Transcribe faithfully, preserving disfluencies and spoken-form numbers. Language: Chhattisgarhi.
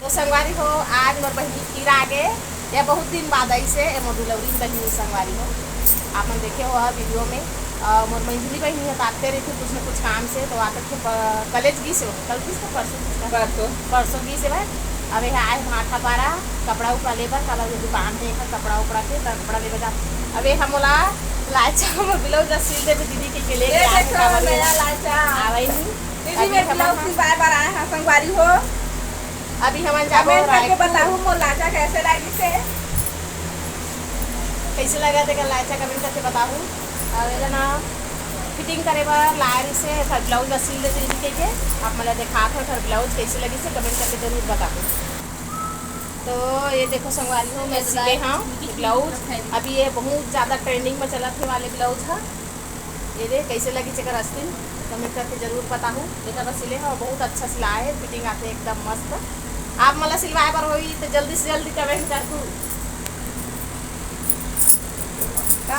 तो संगवारी हो, आज मोर बहिनी फिर आ गे। ये बहुत दिन बाद आइस हे, ये मोर दुलौरी बहिनी संगवारी हो। आप मन देखे हो वीडियो में, अ, मोर मंझली बहिनी हे, तो आते रहिथे कुछ न कुछ काम से, तो आते थे प-, कॉलेज गिस हे, कल गिस हे, परसों गिस हे? परसों। परसों गिस हे भाई। अब ये आए भाठा पारा कपड़ा उपड़ा लेबर, काला जो दुकान हे एकर कपड़ा उपड़ा के, त कपड़ा लेबर जा। अब ये हम मोला लाचा मोर ब्लाउज ला सिल देबे दीदी के, के ले ये के आए देखो, काबर ये नया लाचा। आवे नहीं। दीदी, अभी मेरे हम ब्लाउज सिलवाए बर आए हैं संगवारी हो। अभी हमन जाबो कमेंट करके रायपुर। बताहू मोर लाचा कैसे लागिस हे। कैसे लगा तेकर लाचा कमेंट करके बताहू। अउ एला ना फिटिंग करे बर लाए रहिस हे, एकर ब्लाउज ला सिल देते रहिस कहिके। आप मन ला देखात हो एकर ब्लाउज कैसे लगिस हे, कमेंट करके जरूर बताहू। तो ये देखो संगवारी हो, मैं सिले हूँ ब्लाउज। अभी ये बहुत ज़्यादा ट्रेंडिंग में चलत हे वाले ब्लाउज हा। ये दे कैसे लगिस एकर अस्तीन, कमेंट करके जरूर बताहू। एकर बस सिले हव, बहुत अच्छा सिलाए हे, फिटिंग आथे एकदम मस्त। आप मन ला सिलवाए बर होही तो जल्दी से जल्दी कमेंट करहू। का